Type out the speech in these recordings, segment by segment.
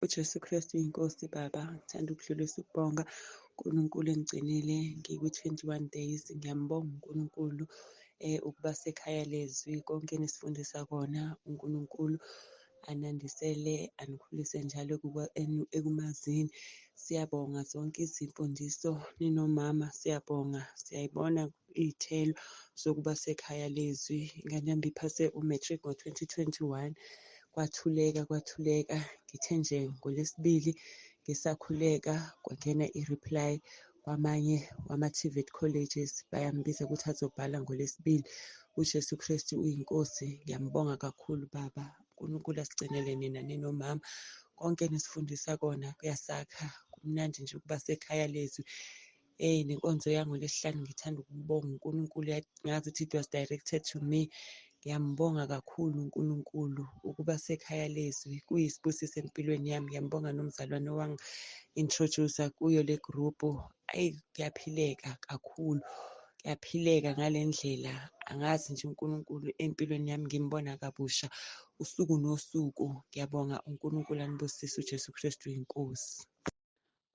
UJesu Kristu inkosi Baba, ngithanda ukudlulisa ukubonga uNkulunkulu engigcinile ngikwi-21 days. Ngiyambonga uNkulunkulu ukuba sekhaya lezwi, konke enisifundisa kona uNkulunkulu anandisele anikhulise njalo ekumazini. Siyabonga zonke izimfundiso ninomama, siyabonga, siyayibona iy'thelo zokuba sekhaya lezwi. Ingane yami iphase u-matric ngo-2021, kwathuleka kwathuleka. Ngithe nje ngoLwesibili ngisakhuleka kwangena i-reply kwamanye wama-TVET colleges, bayambiza ukuthi azobhala ngoLwesibili. UJesu Kristu uyinkosi, ngiyambonga kakhulu Baba. uNkulunkulu asigcinele nina ninomama. Konke enisifundisa kona kuyasakha, kumnandi nje ukuba sekhaya lezwi. Eyi, nenkonzo yangoLwesihlanu ngithanda ukubonga uNkulunkulu, ngazi ukuthi it was directed to me. Ngiyambonga kakhulu uNkulunkulu ukuba sekhaya lezwi kuyisibusiso empilweni yami. Ngiyambonga nomzalwane owangi-introduce-a kuyo le gruphu. Ayi, kuyaphileka kakhulu, kuyaphileka ngale ndlela. Angazi nje uNkulunkulu empilweni yami ngimbona kabusha usuku nosuku. Ngiyabonga uNkulunkulu anibusise, uJesu Kristu inkosi.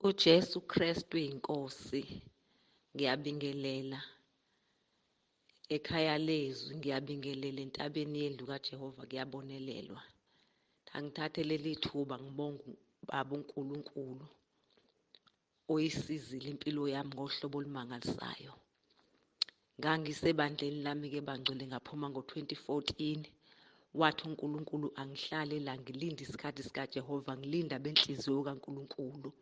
UJesu Kristu inkosi. Ngiyabingelela ekhaya lezwi, ngiyabingelela entabeni yendlu kaJehova, kuyabonelelwa. Angithathe leli thuba ngibonge uBaba uNkulunkulu oyisizile impilo yami ngohlobo olumangalisayo. Ngangisebandleni lami-ke bangcwele, ngaphuma ngo-2014. Wathi uNkulunkulu angihlale la ngilinde isikhathi sikaJehova, ngilinde abenhliziyo kaNkulunkulu.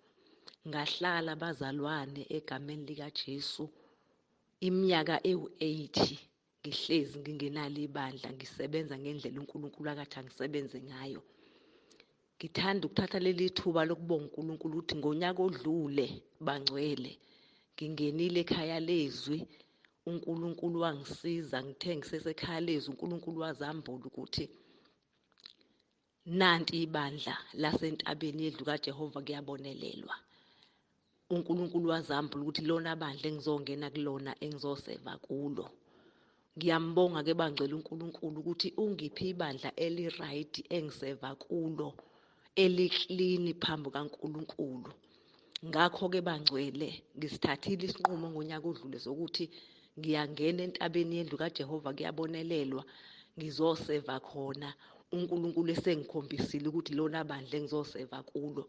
Ngahlala bazalwane egameni likaJesu iminyaka ewu-80 ngihlezi ngingenalo ibandla, ngisebenza ngendlela uNkulunkulu akathi angisebenze ngayo. Ngithanda ukuthatha leli thuba lokubonga uNkulunkulu ukuthi ngonyaka odlule bangcwele ngingenile ekhaya lezwi, uNkulunkulu wangisiza. Ngithe ngisesekhaya lezwi uNkulunkulu wazambula ukuthi nanti ibandla lasentabeni yendlu kaJehova, kuyabonelelwa. uNkulunkulu wazambula ukuthi lona bandla engizongena kulona, engizoseva kulo. Ngiyambonga ke bangcwele uNkulunkulu ukuthi ungiphe ibandla eli-right engiseva kulo, eli-clean phambi kaNkulunkulu. Ngakho-ke bangcwele ngisithathile isinqumo ngonyaka odlule sokuthi ngiyangena entabeni yendlu kaJehova, kuyabonelelwa, ngizoseva khona. uNkulunkulu esengikhombisile ukuthi lona bandla engizoseva kulo,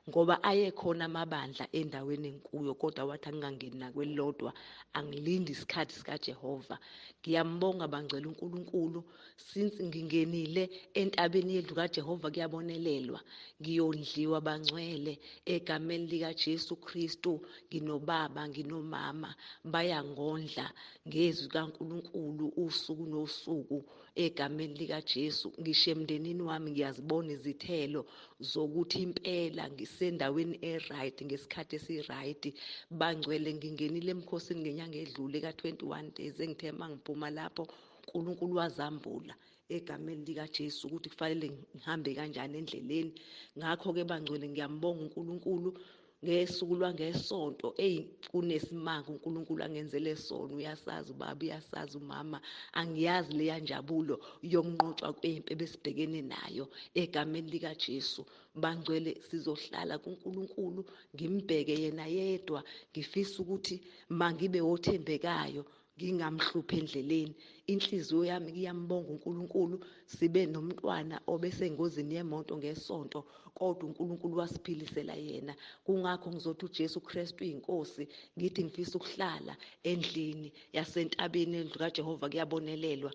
ngoba ayekhona amabandla endaweni engikuyo, kodwa wathi angingangeni nakwelilodwa, angilinde isikhathi sikaJehova. Ngiyambonga bangcwele uNkulunkulu, since ngingenile entabeni yendlu kaJehova kuyabonelelwa, ngiyondliwa bangcwele egameni likaJesu Kristu. Nginobaba nginomama, bayangondla ngezwi kaNkulunkulu usuku nosuku egameni likaJesu. Ngisho emndenini wami ngiyazibona izithelo zokuthi impela ngisendaweni e-right ngesikhathi esi-right. Bangcwele ngingenile emkhosini ngenyanga edlule ka-21 days, engithe uma ngiphuma lapho uNkulunkulu wazambula egameni likaJesu ukuthi kufanele ngihambe kanjani endleleni. Ngakho-ke bangcwele ngiyambonga uNkulunkulu ngesuku lwangesonto. Eyi, kunesimanga uNkulunkulu angenzele sona. Uyasazi ubaba, uyasazi umama, angiyazi leya njabulo yokunqotshwa kwempi ebesibhekene nayo egameni likaJesu. Bangcwele sizohlala kuNkulunkulu, ngimbheke yena yedwa. Ngifisa ukuthi mangibe othembekayo, ngingamhluphi endleleni. Inhliziyo yami iyambonga uNkulunkulu. Sibe nomntwana obesengozini yemoto ngesonto, kodwa uNkulunkulu wasiphilisela yena. Kungakho ngizothi uJesu Kristu inkosi. Ngithi ngifisa ukuhlala endlini yasentabeni endlu kaJehova kuyabonelelwa,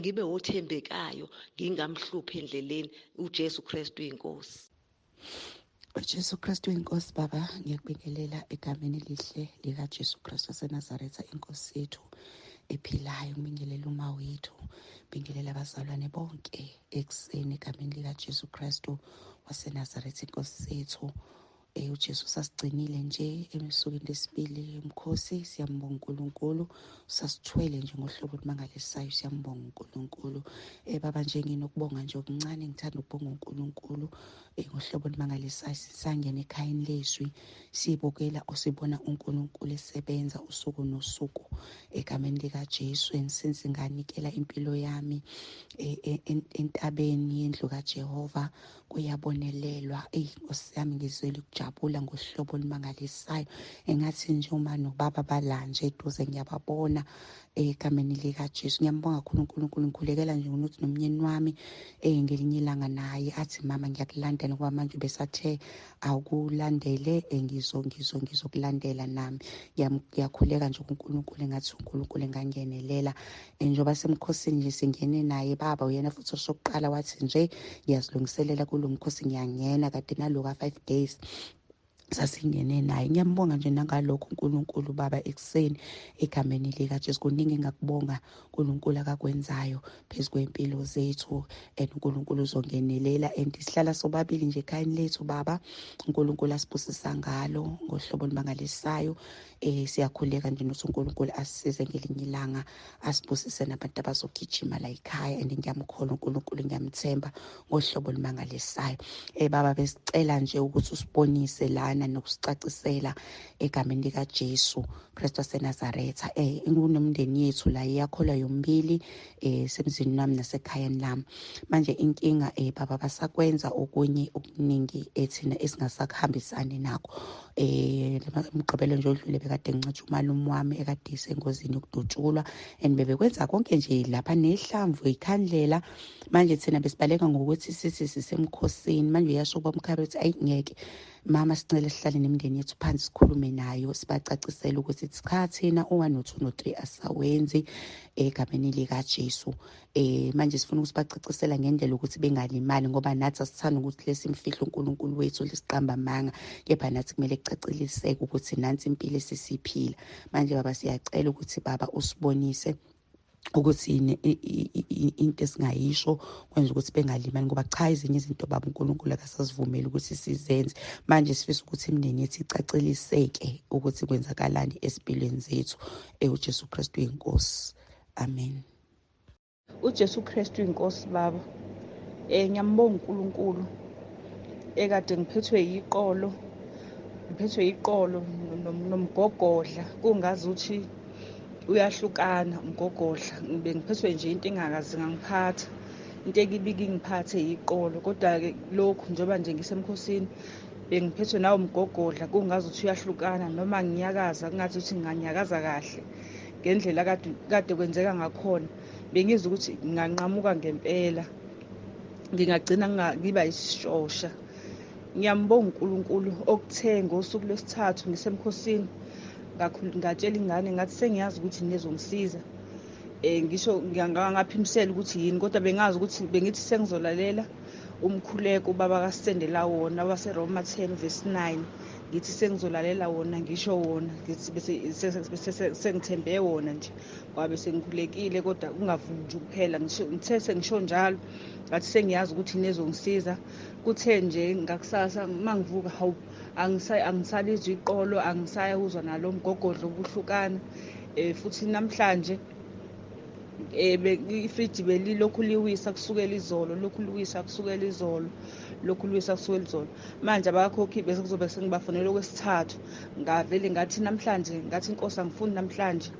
ngibe othembekayo, ngingamhluphi endleleni. uJesu Kristu inkosi. UJesu Kristu inkosi. Baba, ngiyakubingelela egameni elihle likaJesu Kristu waseNazaretha, inkosi yethu ephilayo. Ngibingelela uma wethu, bingelela abazalwane bonke ekuseni egameni likaJesu Kristu waseNazaretha, inkosi yethu. uJesu sasigcinile nje emsukwini lesibili umkhosi. Siyambonga uNkulunkulu, sasithwele nje ngohlobo olumangalisayo. Siyambonga uNkulunkulu. Baba nje nginokubonga nje okuncane, ngithanda ukubonga uNkulunkulu ngohlobo olumangalisayo. Sisangena ekhayeni lezwi, sibukela osibona uNkulunkulu esebenza usuku nosuku egameni likaJesu. Since nganikela impilo yami entabeni yendlu kaJehova, kuyabonelelwa. Nkosi yami, ngizwele ukujabula ngohlobo olumangalisayo. Engathi nje uma nobaba balanje eduze ngiyababona egameni likaJesu. Ngiyambonga kakhulu uNkulunkulu. Ngikhulekela nje ukuthi nomnyeni wami ngelinye ilanga naye athi mama ngiyakulandela, ngoba manje besathe awukulandele, ngizokulandela nami. Ngiyakhuleka nje kuNkulunkulu, engathi uNkulunkulu engangenelela. Njengoba semkhosini nje singene naye baba, uyena futhi osokuqala wathi nje ngiyazilungiselela kulo mkhosi, ngiyangena kade naloka 5 days sasingene naye. Ngiyambonga nje nangalokho uNkulunkulu baba ekuseni egameni likaJesu. Kuningi engakubonga uNkulunkulu akakwenzayo phezu kwempilo zethu, and uNkulunkulu uzongenelela. And sihlala sobabili nje ekhayeni lethu baba, uNkulunkulu asibusisa ngalo ngohlobo olumangalisayo. Siyakhuleka nje nokuthi uNkulunkulu asisize ngelinye ilanga, asibusise nabantu abazogijima la ekhaya. And ngiyamkholwa uNkulunkulu, ngiyamthemba ngohlobo olumangalisayo. Baba besicela nje ukuthi usibonise lana nokusicacisela egameni likaJesu Kristu waseNazaretha. Kunomndeni yethu la iyakholwa yombili, semzini wami nasekhayeni lami. Manje inkinga baba basakwenza okunye okuningi ethina esingasakuhambisani nakho. Umgqibelo nje odlule bekade ngincitsha umalume wami ekade isengozini yokudutshulwa, and bebekwenza konke nje lapha nehlamvu ikhandlela. Manje thina besibaleka ngokuthi sithi sisemkhosini. Manje uyasho kwamkhaba ethi ayi ngeke mama, sicela sihlale nemindeni yethu phansi sikhulume nayo, sibacacisele ukuthi cha thina u1 no2 no3 asawenzi egameni likaJesu. Manje sifuna ukuthi bacacisela ngendlela ukuthi bengalimali, ngoba nathi asithanda ukuthi lesimfihlo uNkulunkulu wethu lesiqamba amanga, kepha nathi kumele kucaciliseke ukuthi nansi impilo esisiphila. Manje baba siyacela ukuthi baba usibonise ukuthi into esingayisho kwenza ukuthi bengalimali, ngoba cha ezinye izinto baba uNkulunkulu akasazivumeli ukuthi sizenze. Manje sifisa ukuthi imindeni yethu icaciliseke ukuthi kwenzakalani esimpilweni zethu. uJesu Kristu inkosi. Amen. uJesu Kristu inkosi baba. Ngiyambonga uNkulunkulu. Ekade ngiphethwe iqolo, nomgogodla, kungazi ukuthi uyahlukana umgogodla. Bengiphethwe nje into engakaze ngangiphatha, into ekibiki ngiphathe iqolo. Kodwa-ke lokhu njengoba nje ngisemkhosini bengiphethwe nawo umgogodla, kungazi ukuthi uyahlukana noma nginyakaza, kungathi ukuthi nginganyakaza kahle ngendlela kade kwenzeka ngakhona. Bengizwa ukuthi nginganqamuka ngempela, ngingagcina ngiba isishosha. Ngiyambonga uNkulunkulu okuthe ngosuku lwesithathu ngisemkhosini ngatshela ingane ngathi sengiyazi ukuthi nizongisiza. Ngisho ngangaphimisela ukuthi yini, kodwa bengazi ukuthi bengithi sengizolalela umkhuleko ubaba kasendela wona waseRoma 10 verse 9. Ngithi sengizolalela wona, ngisho wona, ngithi bese sengithembe wona nje, kwabe sengikhulekile kodwa kungavumi nje kuphela. Ngithe sengisho njalo ngathi sengiyazi ukuthi nizongisiza. Kuthe nje ngakusasa mangivuka, hawu, angisalizwa iqolo, angisaya uzwa nalo mgogodlo obuhlukana. Futhi namhlanje ifriji belilokhu liwisa kusukela izolo, lokhu liwisa kusukela izolo, lokhu liwisa kusukela izolo. Manje abakhokhi bese kuzobe sengibafonela okwesithathu. Ngavele ngathi namhlanje, ngathi inkosi angifuni namhlanje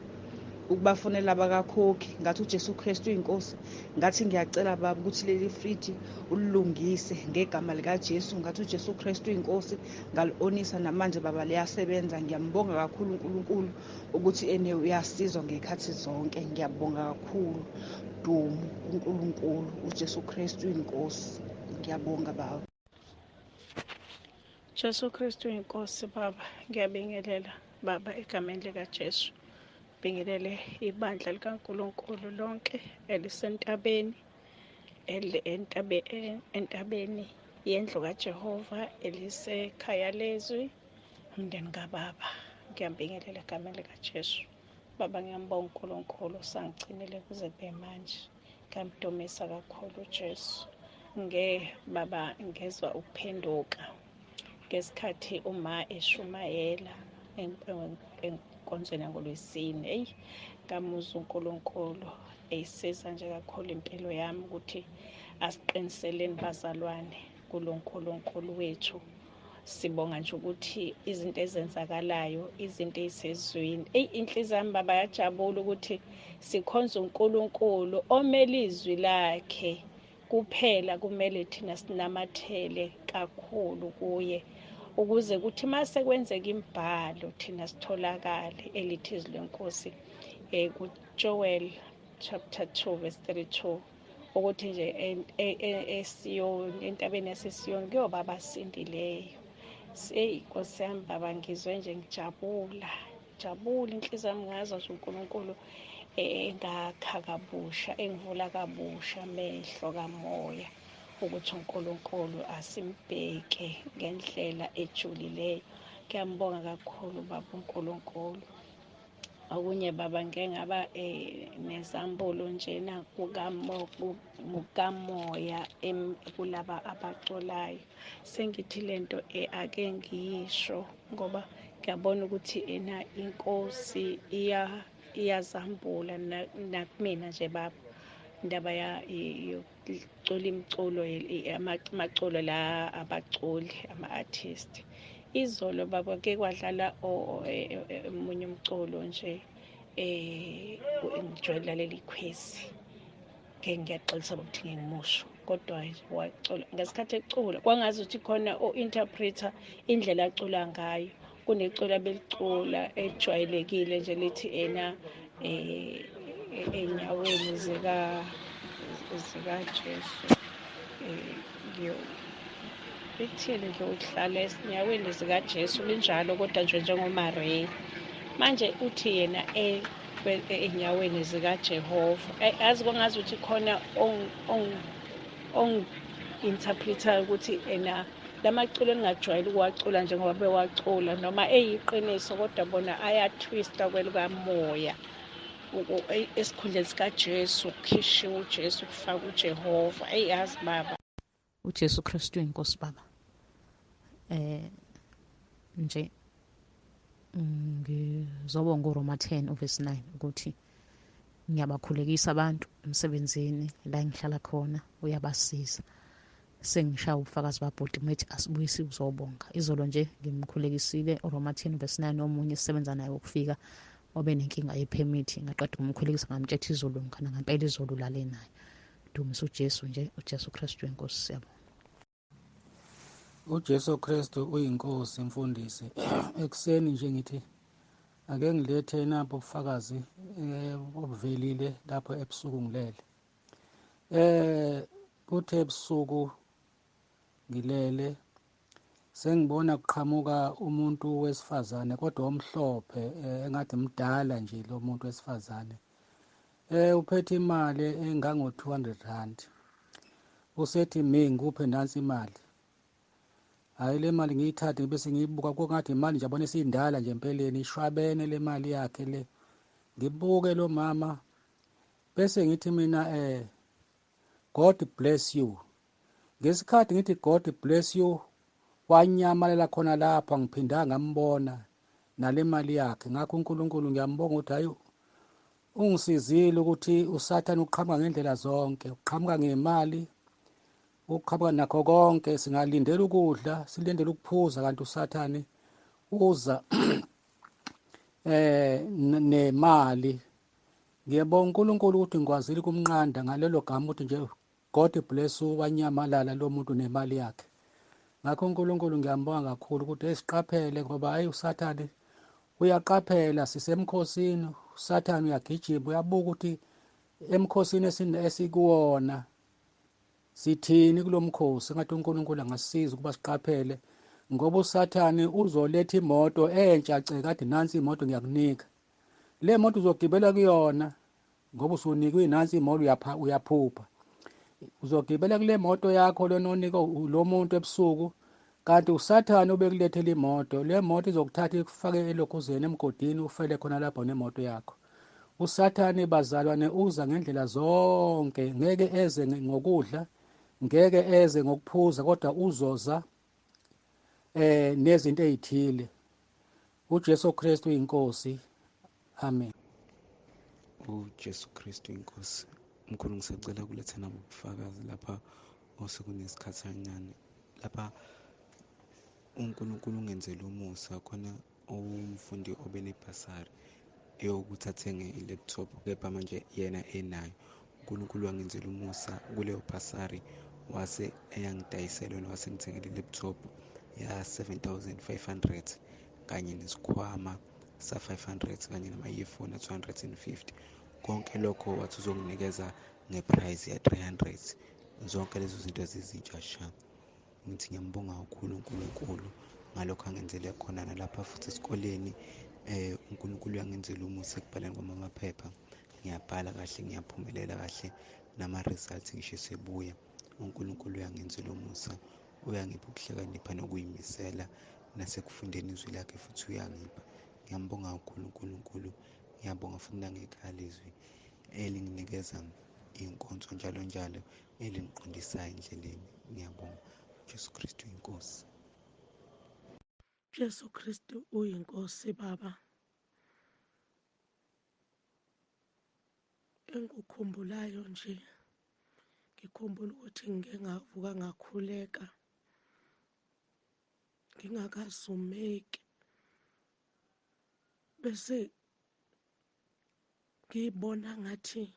ukubafonela abakakhokhi. Ngathi uJesu Kristu inkosi, ngathi ngiyacela baba ukuthi leli friji ulilungise ngegama likaJesu. Ngathi uJesu Kristu inkosi, ngali-onisa namanje baba liyasebenza. Ngiyambonga kakhulu uNkulunkulu ukuthi ene uyasizwa ngekhathi zonke. Ngiyabonga kakhulu, dumo kuNkulunkulu, uJesu Kristu inkosi. Ngiyabonga baba. Jesu Kristu inkosi baba, ngiyabingelela baba egameni likaJesu. Bingelele ibandla likaNkulunkulu lonke elisentabeni, entabeni yendlu kaJehova, elisekhaya lezwi, umndeni kababa. Ngiyabingelela egameni likaJesu. Baba ngiyambonga uNkulunkulu osangigcinile kuze kube manje. Ngiyamdumisa kakhulu uJesu. Baba ngezwa ukuphenduka. Ngesikhathi uma eshumayela enkonzweni yangoLwesine, eyi ngamuzwa uNkulunkulu eyisiza nje kakhulu impilo yami ukuthi asiqiniseleni bazalwane kulo Nkulunkulu wethu. Sibonga nje ukuthi izinto ezenzakalayo, izinto ey'sezwini, eyi inhliziyo yami baba yajabula ukuthi sikhonza uNkulunkulu omele izwi lakhe kuphela. Kumele thina sinamathele kakhulu kuye ukuze kuthi mase kwenzeka imibhalo thina sitholakale. Elithi izwi lenkosi kuJoel chapter 2 verse 32 ukuthi nje eSiyoni, entabeni yaseSiyoni kuyoba abasindileyo. Eyi Nkosi yami baba, ngizwe nje ngijabula, jabula inhliziyo yami, ngazwa nje uNkulunkulu engakha kabusha, engivula kabusha amehlo kamoya ukuthi uNkulunkulu asimbheke ngendlela ejulileyo. Ngiyambonga kakhulu baba uNkulunkulu. Okunye baba, ngike ngaba nezambulo njena kukamoya kulaba abaculayo. Sengithi lento ake ngiyisho ngoba ngiyabona ukuthi ena inkosi iyazambula nakumina nje baba, indaba yokucula imiculo, amaculo la abaculi ama-artist. Izolo baba ke kwadlala omunye umculo nje, ngijwayele ukulalela ikhwezi, ngeke ngiyaxolisa ukuthi ngimusho, kodwa wacula ngesikhathi ecula kwangazi ukuthi khona o-interpreter indlela acula ngayo. Kuneculo abelicula ejwayelekile nje lithi ena enyaweni zikaJesu, lithini ngiyohlala esinyaweni zikaJesu, linjalo kodwa nje njengoMaria. Manje uthi yena enyaweni zikaJehova, azi kwangazi ukuthi khona ong-interpreter ukuthi ena lamaculo engingajwayele ukuwacula njengoba bewacula noma eyiqiniso, kodwa bona ayatwista kwelikamoya. Esikhundleni sikaJesu kukhishiwe uJesu kufaka uJehova. Eyi yazi baba, uJesu Kristu inkosi baba. Nje ngizobonga uRoma 10 uverse 9 ukuthi ngiyabakhulekisa abantu emsebenzini la engihlala khona, uyabasiza. Sengishaya ubufakazi babhuti methi asibuyisi uzobonga. Izolo nje ngimkhulekisile uRoma 10 verse 9 omunye esisebenza naye ukufika obe nenkinga yepermit, ngaqeda ukumkhulekisa ngamtshetha izolo ngkhana ngempela izolo lale naye. Dumisa uJesu nje, uJesu Kristu inkosi, siyabonga. UJesu Kristu uyinkosi mfundisi. Ekuseni nje ngithi ake ngilethe napho ubufakazi obuvelile lapho ebusuku ngilele. Kuthe ebusuku ngilele sengibona kuqhamuka umuntu wesifazane kodwa omhlophe, engathi mdala nje lo muntu wesifazane. Uphethe imali engango 200 rand. Usethi mi ngikuphe nansi imali. Hayi le mali ngiyithathe bese ngiyibuka kungathi imali nje yabona isindala nje empeleni, ishwabene le mali yakhe le. Ngibuke lo mama bese ngithi mina God bless you. Ngesikhathi ngithi God bless you wanyamalela khona lapho, angiphindanga ngambona nale mali yakhe. Ngakho uNkulunkulu ngiyambonga ukuthi hayi ungisizile ukuthi uSathane uqhamuka ngendlela zonke, uqhamuka ngemali, uqhamuka nakho konke. Singalindela ukudla, silindele ukuphuza, kanti uSathane uza nemali. Ngiyabonga uNkulunkulu ukuthi ngikwazile ukumnqanda ngalelo gama ukuthi nje God bless you, wanyamalala lo muntu nemali yakhe. Ngakho uNkulunkulu ngiyambonga kakhulu ukuthi esiqaphele, ngoba hayi uSathane uyaqaphela, sisemkhosini, uSathane uyagijima, uyabuka ukuthi emkhosini esikuwona sithini kulomkhosi. Ngathi uNkulunkulu angasiza ukuba siqaphele, ngoba uSathane uzoletha imoto entsha cekade, nansi imoto ngiyakunika le moto, uzogibela kuyona ngoba usunikwe nansi imoto, uyaphupha uzogibela kule moto yakho lona onika lo muntu ebusuku, kanti uSathane ubekulethela imoto. Le moto izokuthatha ikufake elokhuzeni emgodini, ufele khona lapho nemoto yakho. uSathane bazalwane uza ngendlela zonke, ngeke eze ngokudla, ngeke eze ngokuphuza, kodwa uzoza Nezinto ezithile. uJesu Kristu inkosi. Amen. uJesu Kristu inkosi. Mkhulu, ngisacela kuletha nabo ubufakazi lapha osekunesikhathanyana. Lapha uNkulunkulu ungenzela umusa, khona umfundi obenebhasari eyokuthi athenge i-laptop, kepha manje yena enayo. uNkulunkulu wangenzela umusa kuleyo bhasari, wase eyangidayisela yona, wase ngithengela i-laptop ya-7500 kanye nesikhwama sa-500 kanye nama-earphone a-250. Konke lokho wathi uzonginikeza ngeprice ya-300. Zonke lezo zinto zizintsha sha. Ngithi ngiyambonga kakhulu uNkulunkulu ngalokho angenzele khona. Nalapha futhi esikoleni uNkulunkulu uyangenzela umusa ekubhaleni kwami amaphepha, ngiyabhala kahle, ngiyaphumelela kahle, nama-results ngisho esebuya. uNkulunkulu uyangenzela umusa, uyangipha ukuhlakanipha nokuyimisela, nasekufundeni izwi lakhe futhi uyangipha. Ngiyambonga kakhulu uNkulunkulu. Ngiyabonga futhi nangekhaya lezwi elinginikeza iy'nkonzo njalo njalo, elingiqondisayo endleleni. Ngiyabonga. Jesu Kristu inkosi. Jesu Kristu uyinkosi Baba. Engikukhumbulayo nje, ngikhumbula ukuthi ngike ngavuka ngakhuleka ngingakazumeki, bese ngibona ngathi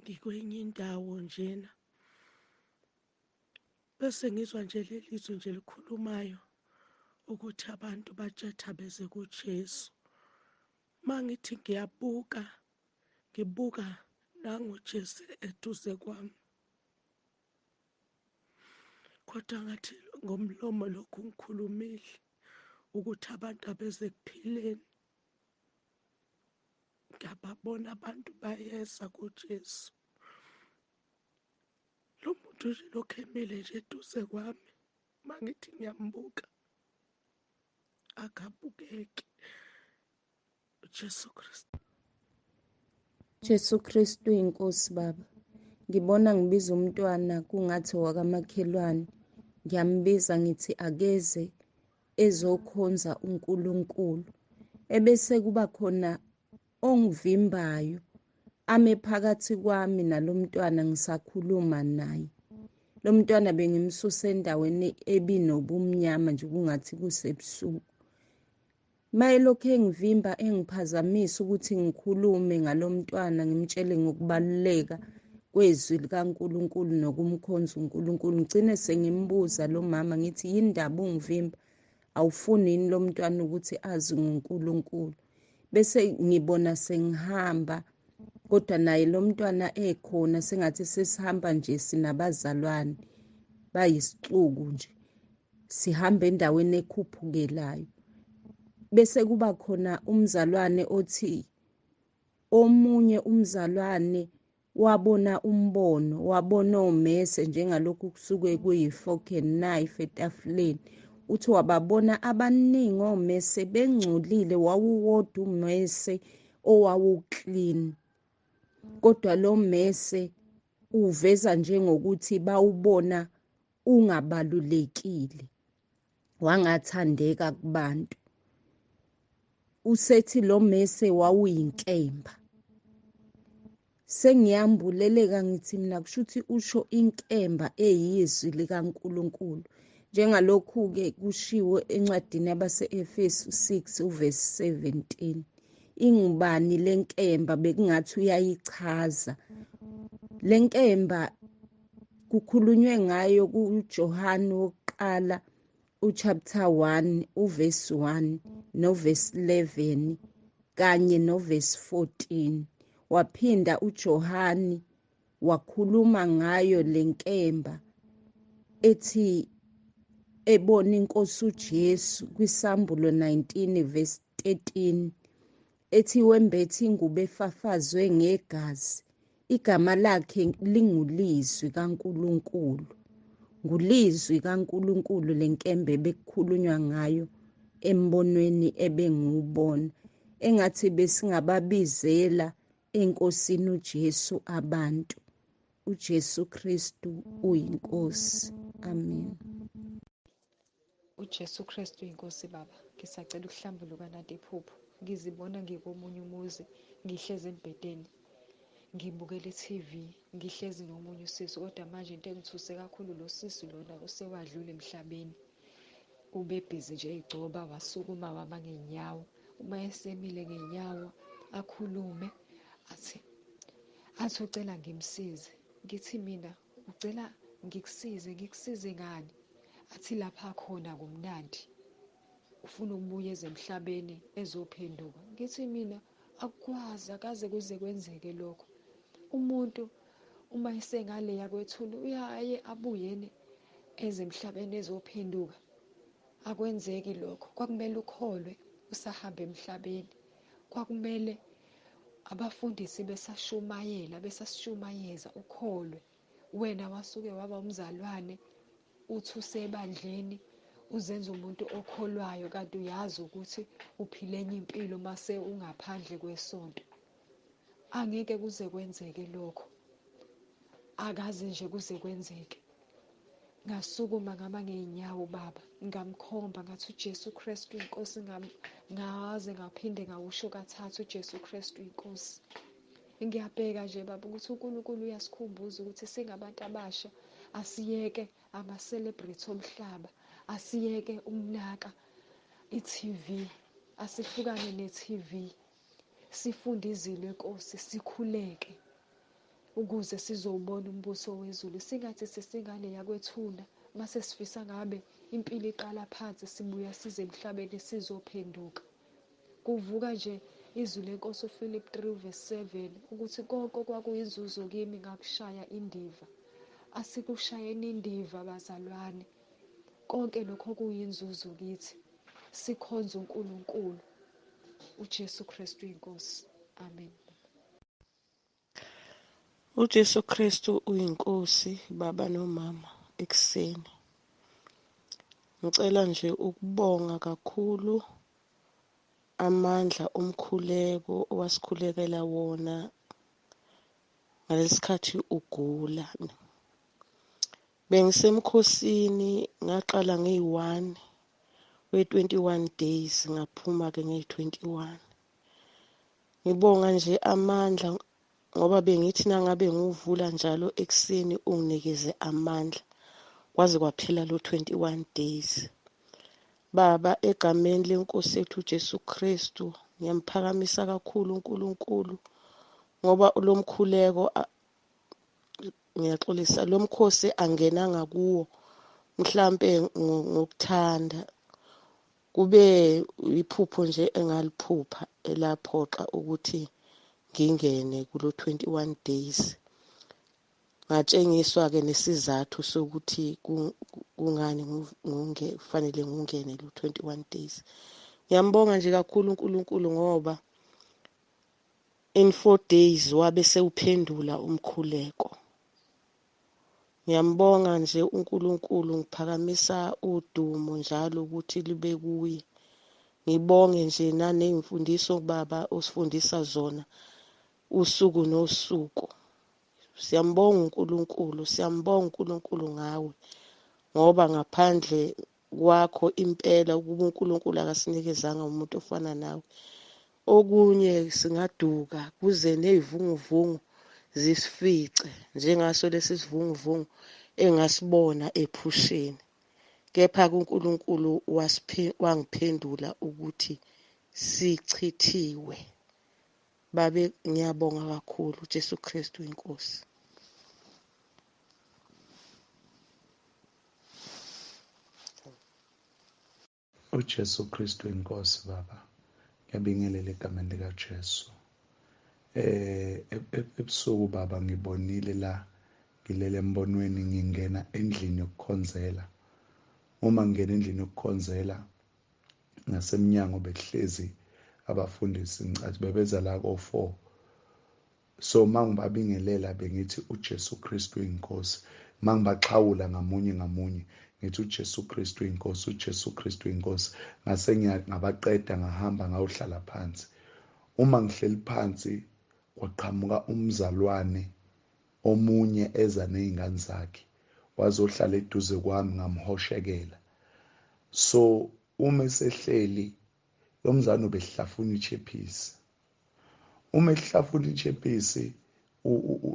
ngikwenye indawo njena, bese ngizwa nje leli zwi nje likhulumayo ukuthi abantu batshetha beze kuJesu. Mangithi ngiyabuka, ngibuka nanguJesu eduze kwami, kodwa ngathi ngomlomo lokhu ngikhulumile ukuthi abantu abeze kuphileni. Ngiyababona abantu bayeza kuJesu. Lo muntu nje lokhu emile nje eduze kwami, mangithi ngiyambuka akabukeki. Jesu Kristu. Jesu Kristu inkosi Baba. Ngibona ngibiza umntwana kungathi wakamakhelwane, ngiyambiza ngithi akeze ezokhonza uNkulunkulu, ebese kuba khona ongivimbayo ame phakathi kwami nalomntwana ngisakhuluma naye. Lo mntwana bengimsusa endaweni ebinobumnyama nje kungathi kusebusuku. Mayelokhu engivimba engiphazamisa ukuthi ngikhulume ngalomntwana, ngimtshele ngokubaluleka kwezwi likaNkulunkulu nokumkhonza uNkulunkulu. Ngigcine sengimbuza lo mama ngithi yini ndaba ungivimba, awufuni yini lo mntwana ukuthi azi ngoNkulunkulu? Bese ngibona sengihamba, kodwa naye lo mntwana ekhona, sengathi sesihamba nje sinabazalwane bayisixuku nje, sihamba endaweni ekhuphukelayo. Bese kuba khona umzalwane othi omunye umzalwane wabona umbono, wabona omese njengalokhu kusuke kuyi-fork and knife etafuleni. Uthi wababona abaningi omese bengcolile, wawuwodwa umese owawuclean, kodwa lo mese uveza njengokuthi bawubona ungabalulekile, wangathandeka kubantu. Usethi lo mese wawuyinkemba. Sengiyambuleleka ngithi mina kusho ukuthi usho inkemba eyizwi likaNkulunkulu, njengalokhu-ke kushiwo encwadini yabase-Efesu 6 uvesi 17. Ingubani lenkemba? Bekungathi uyayichaza lenkemba. Kukhulunywe ngayo kuJohane wokuqala uchapter 1 uvesi 1 novesi 11 kanye novesi 14. Waphinda uJohane wakhuluma ngayo lenkemba ethi ebona inkosi uJesu kwisambulo 19 verse 13, ethi wembethe ingubo efafazwe ngegazi, igama lakhe lingulizwi kaNkulunkulu. Ngulizwi kaNkulunkulu lenkembe bekukhulunywa ngayo embonweni ebengiwubona. Engathi besingababizela enkosini uJesu abantu. uJesu Kristu uyinkosi. Amen. UJesu Kristu inkosi baba, ngisacela ukuhlambuluka nanti iphupho. Ngizibona ngikomunye umuzi, ngihlezi embhedeni, ngibukela i-TV, ngihlezi nomunye usisi, kodwa manje into engithuse kakhulu lo sisi lona usewadlula emhlabeni. Ubebhizi nje egcoba, wasukuma wama ngey'nyawo. Uma esemile ngey'nyawo akhulume athi ucela ngimsize. Ngithi mina ucela ngikusize, ngikusize ngani? Athi lapha khona kumnandi, ufuna ukubuya emhlabeni ezophenduka. Ngithi mina akukwazi, akaze kuze kwenzeke lokho. Umuntu uma esengaleya kwethuna uyaye abuyene eze emhlabeni ezophenduka. Akwenzeki lokho. Kwakumele ukholwe usahamba emhlabeni. Kwakumele abafundisi besashumayela, besasishumayeza ukholwe. Wena wasuke waba umzalwane, uthi usebandleni uzenza umuntu okholwayo, kanti uyazi ukuthi uphile enye impilo mase ungaphandle kwesonto. Angeke kuze kwenzeke lokho, akaze nje kuze kwenzeke. Ngasukuma ngama ngey'nyawo baba, ngamkhomba ngathi uJesu Kristu inkosi, ngaze ngaphinde ngawusho kathathu uJesu Kristu inkosi. Ngiyabheka nje baba ukuthi uNkulunkulu uyasikhumbuza ukuthi singabantu abasha, asiyeke ama-celebrity omhlaba, asiyeke ukunaka i-TV, asihlukane ne-TV, sifunde izwi lenkosi, sikhuleke ukuze sizowubona umbuso wezulu. Singathi sesingane yakwethuna mase sifisa ngabe impilo iqala phansi, sibuya size emhlabeni sizophenduka. Kuvuka nje izwi lenkosi uPhilip 3:7 ukuthi konke kwakuyinzuzo kimi ngakushaya indiva. Asikushayeni indiva bazalwane, konke lokho kuyinzuzo kithi. Sikhonze uNkulunkulu, uJesu Kristu inkosi. Amen. UJesu Kristu uyinkosi baba nomama ekuseni. Ngicela nje ukubonga kakhulu amandla omkhuleko owasikhulekela wona ngalesikhathi ugula. Bengisemkhosini, ngaqala ngeyi-1 we-21 days, ngaphuma-ke ngeyi-21. Ngibonga nje amandla ngoba bengithi nangabe ngiwuvula njalo ekuseni unginikeze amandla kwaze kwaphela lo 21 days. Baba, egameni lenkosi yethu uJesu Kristu, ngiyamphakamisa kakhulu uNkulunkulu ngoba lo mkhuleko, ngiyaxolisa, lo mkhosi angenanga kuwo mhlambe ngokuthanda, kube iphupho nje engaliphupha elaphoqa ukuthi ngingene kulo 21 days. Ngatshengiswa-ke nesizathu sokuthi kungani kufanele ngungene lo 21 days. Ngiyambonga nje kakhulu uNkulunkulu ngoba in 4 days wabe sewuphendula umkhuleko. Ngiyambonga nje uNkulunkulu, ngiphakamisa udumo njalo ukuthi libe kuye. Ngibonge nje naney'mfundiso baba osifundisa zona usuku nosuku. Siyambonga uNkulunkulu, siyambonga uNkulunkulu ngawe, ngoba ngaphandle kwakho impela ukuba uNkulunkulu akasinikezanga umuntu ofana nawe, okunye singaduka kuze ney'vunguvungu zisifice njengaso lesi sivunguvungu engasibona ephusheni. Kepha kuNkulunkulu wangiphendula ukuthi sichithiwe. Babe, ngiyabonga kakhulu. Jesu Kristu inkosi. UJesu Kristu inkosi baba. Ngiyabingelela egameni likaJesu. Ebusuku baba ngibonile la ngilele embonweni ngingena endlini yokukhonzela. Uma ngingena endlini yokukhonzela ngasemnyango bekuhlezi abafundisi, ngicathi bebeza la ko-4. So mangibabingelela bengithi uJesu Kristu inkosi. Mangibaxhawula ngamunye ngamunye ngithi uJesu Kristu inkosi, uJesu Kristu inkosi. Ngase ngabaqeda ngahamba ngawuhlala phansi. Uma ngihleli phansi kwaqhamuka umzalwane omunye eza nezingane zakhe. Wazohlala eduze kwami, ngamhoshekela. So uma esehleli lo mzane ubehlafuna ichephisi. Uma ehlafuna ichephisi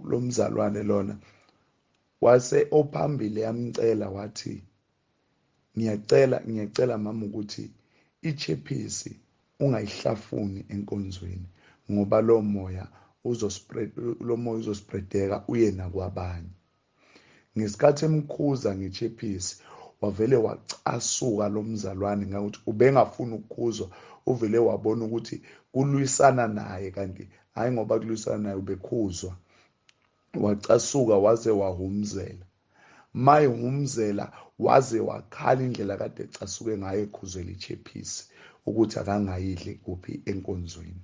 lo mzalwane lona wase ophambili yamcela, wathi ngiyacela mama ukuthi ichephisi ungayihlafuni enkonzweni, ngoba lo moya uzospread, lo moya uzospreadeka uye nakwabanye. Ngesikhathi emkhuza ngechephisi, wavele wacasuka lo mzalwane, ngakuthi ubengafuni ukukhuzwa. Uvele wabona ukuthi kulwisana naye, kanti hayi, ngoba kulwisana naye ubekhuzwa. Wacasuka waze wahumzela. Mayehumzela waze wakhala indlela kade ecasuke ngayo ekhuzela ichephisi ukuthi akangayidli kuphi enkonzweni.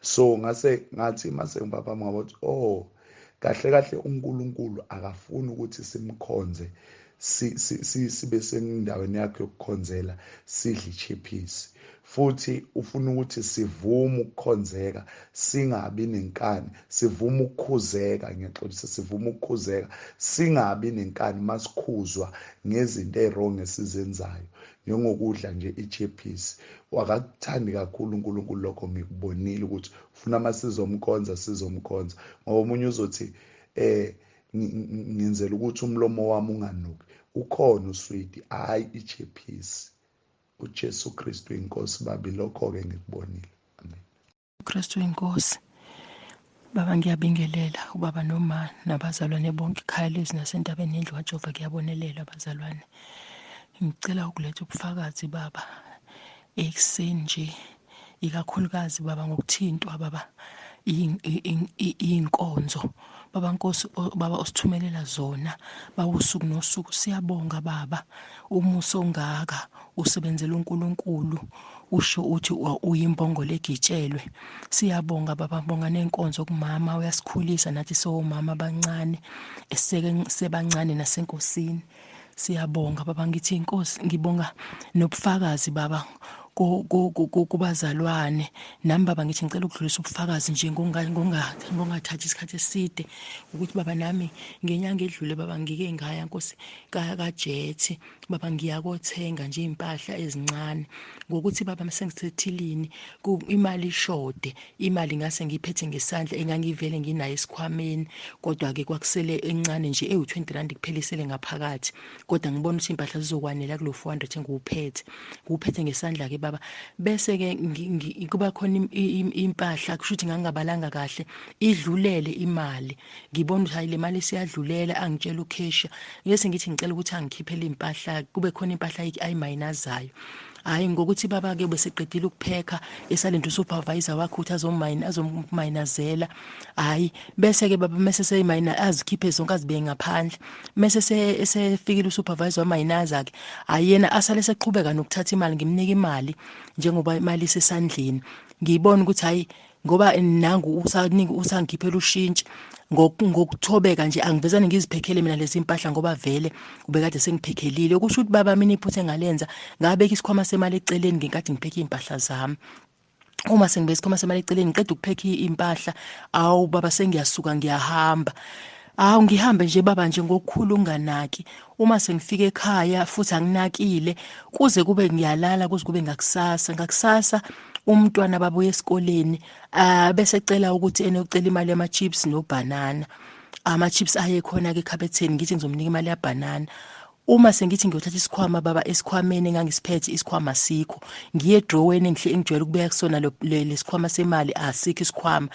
So ngase ngathi mase ngiphaphama, ngabothi, oh, kahle kahle uNkulunkulu akafuni ukuthi simkhonze sibe sendaweni yakhe yokukhonzela sidle ichephisi. Futhi ufuna ukuthi sivume ukukhonzeka, singabi nenkani, sivume ukukhuzeka, ngiyaxolisa, sivume ukukhuzeka, singabi nenkani masikhuzwa ngezinto eziwrong esizenzayo, njengokudla nje ichephisi. Wakakuthandi kakhulu uNkulunkulu lokho. Ngikubonile ukuthi ufuna masizomkhonza sizomkhonza, ngoba omunye uzothi ngenzela ukuthi umlomo wami unganuki, ukhona uswidi, hayi ichephisi. UJesu Kristu inkosi babi, lokho ke ngikubonile. Amen. Kristu inkosi. Baba, ngiyabingelela ubaba noma nabazalwane bonke ekhaya lezi nasentabeni yendlu kaJehova. Kuyabonelelwa abazalwane. Ngicela ukuletha ubufakazi baba ekuseni nje, ikakhulukazi baba ngokuthintwa baba iy'nkonzo baba Nkosi, baba osithumelela zona bawusuku nosuku. Siyabonga baba, umusa ongaka usebenzela uNkulunkulu, usho uthi uyimbongolo egitshelwe. Siyabonga baba, bonga nenkonzo kumama, uyasikhulisa nathi sowomama abancane eseke sebancane nasenkosini. Siyabonga baba, ngithi inkosi ngibonga nobufakazi baba kubazalwane. Nami baba ngithi ngicela ukudlulisa ubufakazi nje ngongathathi isikhathi eside, ukuthi baba nami ngenyanga edlule baba ngike ngaya Nkosi kaJethi baba, ngiyakothenga nje impahla ezincane. Ngokuthi baba masengithethilini imali ishode, imali ngase ngiphethe ngesandla engangivele nginayo esikhwameni, kodwa ke kwakusele encane nje ewu20 rand kuphela isele ngaphakathi, kodwa ngibona ukuthi impahla zizokwanela kulo 400 engiwuphethe, ngiwuphethe ngesandla ke baba. Bese ke kuba khona impahla, kusho ukuthi ngangabalanga kahle, idlulele imali. Ngibona ukuthi hayi, le mali siyadlulela. Angitshela ucashier, ngese ngithi ngicela ukuthi angikhiphele impahla, kube khona impahla ayimayinazayo. Hayi, ngokuthi baba ke beseqedile ukuphekha, esalinde usupervisor wakhe ukuthi azomayina, azomayinazela. Hayi, bese ke baba mase seyimayina, azikhiphe zonke, azibeke ngaphandle. Mase esefikile usupervisor, wamayinaza ke. Hayi, yena asale seqhubeka nokuthatha imali. Ngimnika imali, njengoba imali isesandleni, ngiyibona ukuthi hayi, ngoba nangu usanika, usangikhiphela ushintshi. Ngokuthobeka nje angivezane ngiziphekhele mina lezi impahla, ngoba vele ubekade sengiphekhelile. Okusho ukuthi baba mina iphutha engalenza, ngabeka isikhwama semali eceleni ngenkathi ngiphekhe impahla zami. Uma sengibeka isikhwama semali eceleni, ngiqeda ukuphekha impahla, awu baba, sengiyasuka ngiyahamba. Awu, ngihambe nje baba nje ngokukhulu unganaki. Uma sengifika ekhaya futhi anginakile kuze kube ngiyalala, kuze kube ngakusasa. Ngakusasa umntwana babuye esikoleni, bese cela ukuthi enocela imali yama chips nobanana. Ama chips aye khona ke ekhabetheni, ngithi ngizomnika imali yabanana. Uma sengithi ngiyothatha isikhwama baba, esikhwameni engangisiphethe isikhwama sikho. Ngiye edroweni engihle engijwayele ukubeka kusona lesikhwama semali, asikho isikhwama.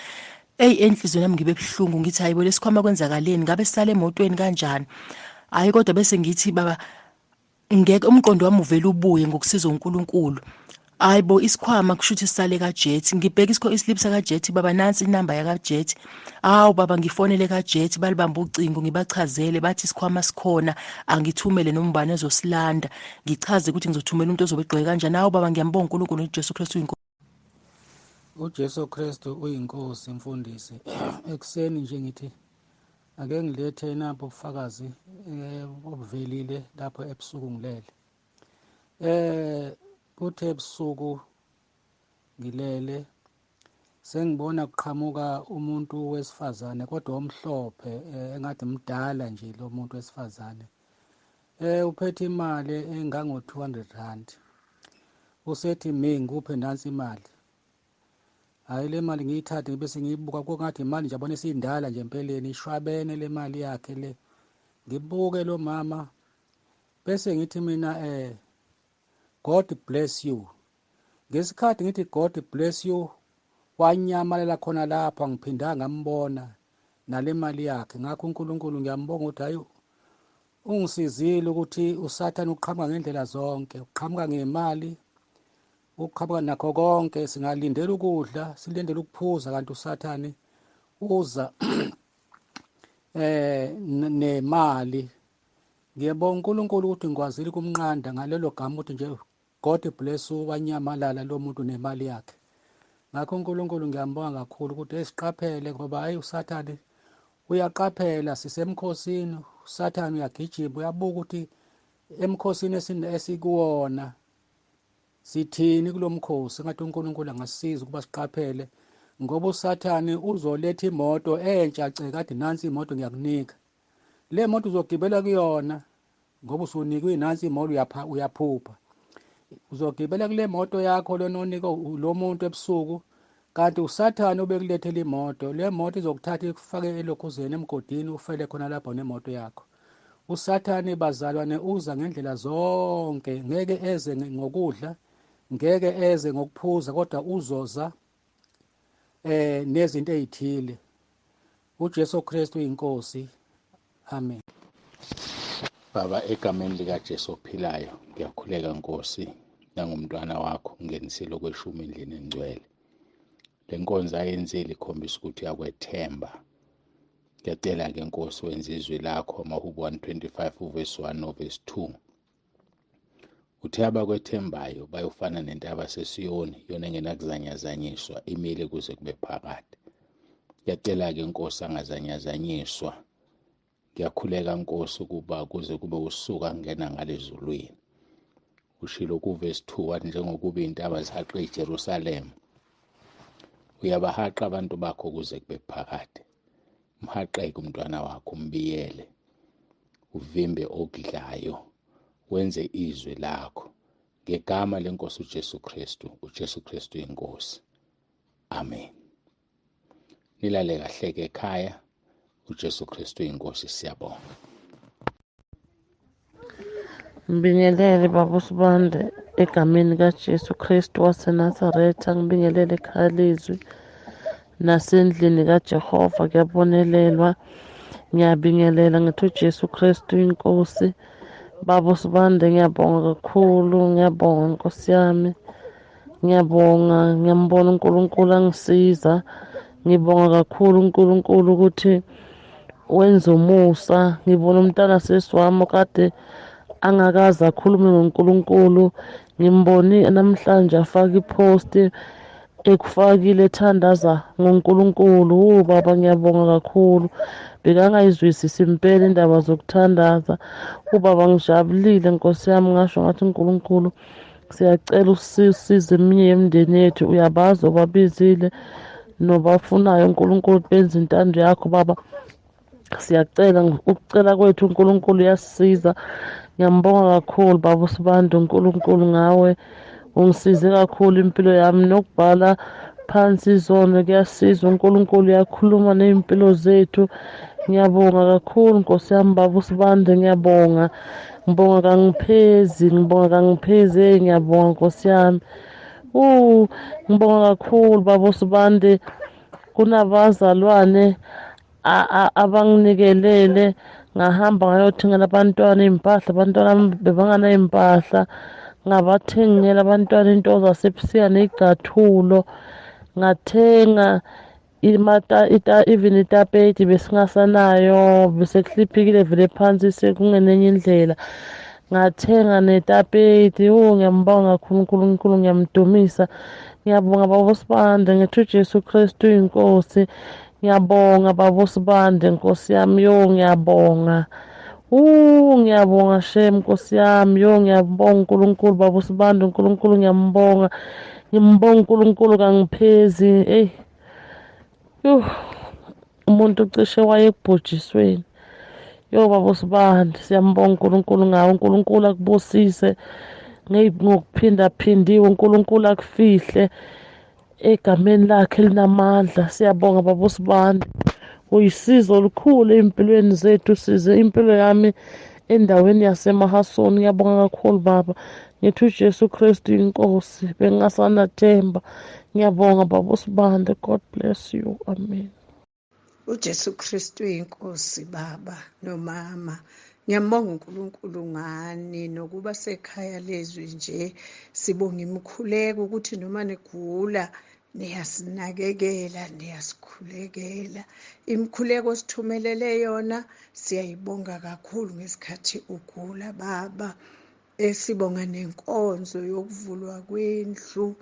Eyi, enhliziyweni yami ngibe buhlungu, ngithi hayibo, lesikhwama kwenzakaleni? Ngabe sisale emotweni kanjani? Hayi, kodwa bese ngithi baba, ngeke, umqondo wami uvele ubuye ngokusiza uNkulunkulu. Hayibo, isikhwama kusho ukuthi sisale kaJet. Ngibheka islip sakaJet baba, nansi inamba yakaJet. Hawu baba, ngifonele kaJet, balibamba ucingo, ngibachazele, bathi isikhwama sikhona, angithumele noma ubani ezosilanda. Ngichaze ukuthi ngizothumela umuntu ozobe egqoke kanjani. Hawu baba, ngiyambonga uNkulunkulu, uJesu Kristu uyinkosi. UJesu Kristu uyinkosi. Mfundisi, ekuseni nje ngithi ake ngilethe napho ubufakazi obuvelile lapho ebusuku ngilele. Kuthe ebusuku ngilele, sengibona kuqhamuka umuntu wesifazane kodwa omhlophe, engathi mdala nje lo muntu wesifazane. Uphethe imali engango-200 rand. Usethi mi ngikuphe nansi imali. Hhayi, le mali ngiyithathe ngibe sengiyibuka kungathi imali nje yabona isindala nje empeleni, ishwabene le mali yakhe le. Ngibuke lo mama bese ngithi mina God bless you. Ngesikhathi ngithi God bless you, wanyamalala khona lapho, angiphindanga ngambona nale mali yakhe. Ngakho uNkulunkulu ngiyambonga ukuthi hayi ungisizile ukuthi uSathane uqhamuka ngendlela zonke, uqhamuka ngemali, uqhamuka nakho konke. Singalindela ukudla, silindele ukuphuza, kanti uSathane uza nemali. Ngiyabonga uNkulunkulu ukuthi ngikwazile ukumnqanda ngalelo gama ukuthi nje God bless you, wanyamalala lo muntu nemali yakhe. Ngakho uNkulunkulu ngiyambonga kakhulu ukuthi esiqaphele, ngoba hayi uSathane uyaqaphela, sisemkhosini, uSathane uyagijima, uyabuka ukuthi emkhosini esikuwona sithini kulo mkhosi. Ngathi uNkulunkulu angasiza ukuba siqaphele, ngoba uSathane uzoletha imoto entsha cekade, nansi imoto ngiyakunika le moto, uzogibela kuyona ngoba usunikwe nansi imoto, uyaphupha uzogibela kule moto yakho lona onika lo muntu ebusuku, kanti uSathane ubekulethela imoto. Le moto izokuthatha ikufake elokhuzeni emgodini, ufele khona lapho nemoto yakho. USathane bazalwane uza ngendlela zonke, ngeke eze ngokudla, ngeke eze ngokuphuza, kodwa uzoza nezinto ezithile. uJesu Kristu inkosi. Amen. Baba, egameni likaJesu ophilayo, ngiyakhuleka Nkosi, nangumntwana wakho ngenisile okweshumi endlini engcwele. Le nkonzo ayenzile ikhombisa ukuthi uyakwethemba. Ngiyacela-ke Nkosi wenze izwi lakho, Amahubo 125 uvesi 1 novesi 2. Uthe abakwethembayo bayofana nentaba seSiyoni, yona engenakuzanyazanyiswa, imile kuze kube phakade. Ngiyacela-ke Nkosi angazanyazanyiswa. Ngiyakhuleka Nkosi ukuba kuze kube usuku angena ngalezulwini. Ushilo kuvesi 2 wathi njengokuba iy'ntaba zihaqe iJerusalema, uyabahaqa abantu bakho kuze kube phakade. Mhaqeke umntwana wakho, umbiyele, uvimbe okudlayo, wenze izwi lakho ngegama lenkosi uJesu Kristu. uJesu Kristu inkosi. Amen. Nilale kahle ke ekhaya. uJesu Kristu inkosi. Siyabonga. Ngibingelele baba uSibande egameni kaJesu Kristu waseNazaretha, ngibingelele ekhaya lezwi nasendlini kaJehova kuyabonelelwa. Ngiyabingelela ngithi uJesu Kristu inkosi. Baba uSibande ngiyabonga kakhulu, ngiyabonga Nkosi yami. Ngiyabonga, ngiyambona uNkulunkulu angisiza. Ngibonga kakhulu uNkulunkulu ukuthi wenza umusa. Ngibona umntana sesi wami okade angakaze akhulume ngoNkulunkulu, ngimbone namhlanje afaka ipost ekufakile ethandaza ngoNkulunkulu. Wu baba ngiyabonga kakhulu, bekangayizwisisi impela indaba zokuthandaza. Ubaba ngijabulile Nkosi yami, ngasho ngathi uNkulunkulu siyacela usisize eminye yemindeni yethu, uyabazi obabizile nobafunayo uNkulunkulu benze intando yakho baba. Siyacela ukucela kwethu uNkulunkulu uyasisiza. Ngiyambonga kakhulu baba uSibande, uNkulunkulu ngawe ungisize kakhulu impilo yami, nokubhala phansi izono kuyasiza, uNkulunkulu uyakhuluma ney'mpilo zethu. Ngiyabonga kakhulu Nkosi yami baba uSibande, ngiyabonga, ngibonga kangiphezi, ngibonga kangiphezi, eyi ngiyabonga Nkosi yami. Ngibonga kakhulu baba uSibande, kunabazalwane abanginikelele, ngahamba ngayothengela abantwana iy'mpahla, abantwana bebanganay'mpahla, ngabathengela abantwana into zasebusika ney'gathulo, ngathenga even itapeti besingasanayo, besekuhliphikile vele phansi sekungenenye indlela, ngathenga netapeti. Ngiyambonga kakhulu uNkulunkulu, ngiyamdumisa, ngiyabonga baba uSibande, ngithi uJesu Kristu inkosi. Ngiyabonga baba uSibande Nkosi yami, yo ngiyabonga. Ngiyabonga shem Nkosi yami, yo ngiyabonga uNkulunkulu baba uSibande, uNkulunkulu ngiyambonga, ngimbonga uNkulunkulu kangiphezi. Hey, umuntu cishe waye ekubhujisweni. Yo baba uSibande, siyambonga uNkulunkulu ngawe. uNkulunkulu akubusise ngokuphindaphindiwe, uNkulunkulu akufihle egameni lakhe elinamandla. Siyabonga baba uSibande, uyisizo olukhulu ey'mpilweni zethu. Size impilo yami endaweni yaseMahasoni. Ngiyabonga kakhulu baba, ngithi uJesu Kristu inkosi, bengingasanathemba. Ngiyabonga baba uSibande, God bless you, amen. UJesu Kristu inkosi baba nomama. Ngiyambonga uNkulunkulu ngani nokuba sekhaya lezwi nje. Sibonga imikhuleko ukuthi noma nigula niyasinakekela, niyasikhulekela. Imikhuleko osithumelele yona siyayibonga kakhulu ngesikhathi ugula baba. Esibonga nenkonzo yokuvulwa kwendlu.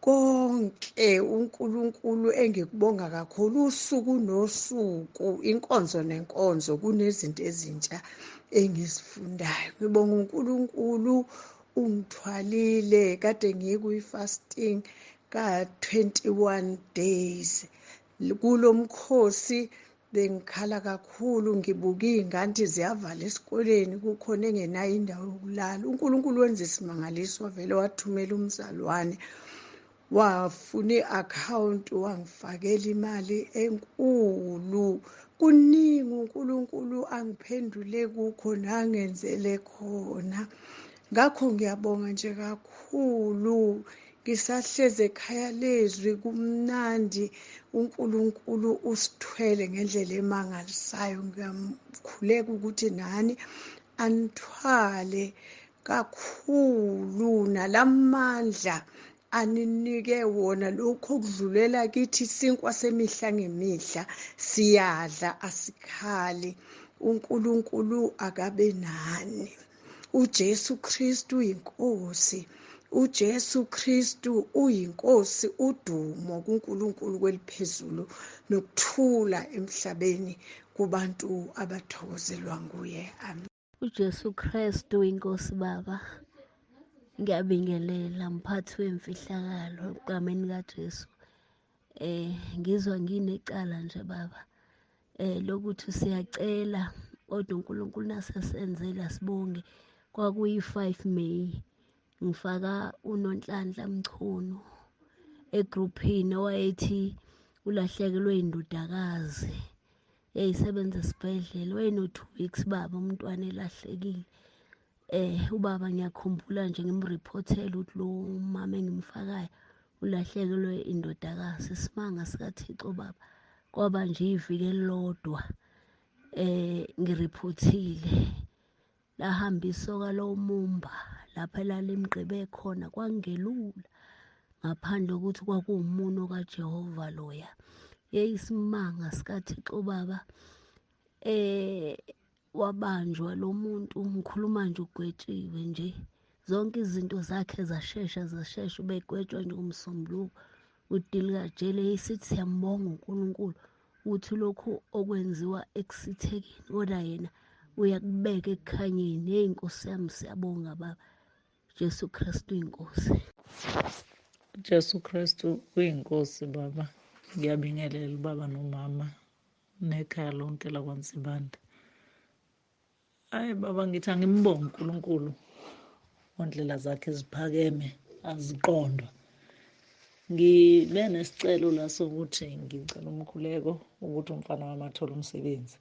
Konke uNkulunkulu engikubonga kakhulu usuku nosuku, inkonzo nenkonzo, kunezinto ezintsha engizifundayo. Ngibonga uNkulunkulu ungithwalile, kade ngikwi-fasting ka-21 days. Kulomkhosi bengikhala kakhulu, ngibuka iy'ngane ziyavala esikoleni, kukhona engenayo indawo yokulala. uNkulunkulu wenza isimangaliso, wavele wathumela umzalwane, wafuna i-akhawunti, wangifakela imali enkulu. Kuningi uNkulunkulu angiphendule kukho nangenzele khona. Ngakho ngiyabonga nje kakhulu. Ngisahlezi ekhaya lezwi, kumnandi. uNkulunkulu usithwele ngendlela emangalisayo. Ngiyamkhuleka ukuthi nani anithwale kakhulu nalamandla aninike wona, lokho okudlulela kithi isinkwa semihla ngemihla. Siyadla asikhali. uNkulunkulu akabe nani. uJesu Kristu uyinkosi, uJesu Kristu uyinkosi. Udumo kuNkulunkulu kweliphezulu nokuthula emhlabeni kubantu abathokozelwa nguye, amen. uJesu Kristu inkosi baba, ngiyabingelela mphathi wemfihlakalo egameni kaJesu. Ngizwa nginecala nje baba, lokuthi siyacela kodwa uNkulunkulu nasesenzela sibonge. Kwakuyi-5 May ngifaka uNonhlanhla Mchunu egruphini owayethi ulahlekelwe indodakazi yayisebenza esibhedlela, wayeno-2 weeks baba umntwana elahlekile. Ubaba ngiyakhumbula nje ngimreportela ukuthi lo mama engimfakayo ulahlekelwe indodakazi. Isimanga sikaThixo baba, kwaba nje iviki elilodwa ngiriphothile, lahamba isoka lomumba lapha elalimgqibe khona. Kwangelula ngaphandle kokuthi kwakuwumuno kaJehova loya. Yeyisimanga sikaThixo baba, wabanjwa lo muntu, ngikhuluma nje ugwetshiwe nje, zonke izinto zakhe zashesha ubegwetshwa nje ngomsombuluko udilikajele. Isithi siyambonga uNkulunkulu ukuthi lokhu okwenziwa ekusithekeni kodwa yena uyakubeka ekukhanyeni. Hey Nkosi yami, siyabonga baba. Jesu Kristu inkosi. Jesu Kristu uyinkosi baba. Ngiyabingelela ubaba nomama nekhaya lonke lakwaNsibande. Hayi baba, ngithi angimbonge uNkulunkulu ondlela zakhe ziphakeme aziqondwa. Ngibe nesicelo la sokuthi ngicela umkhuleko ukuthi umfana wami athole umsebenzi.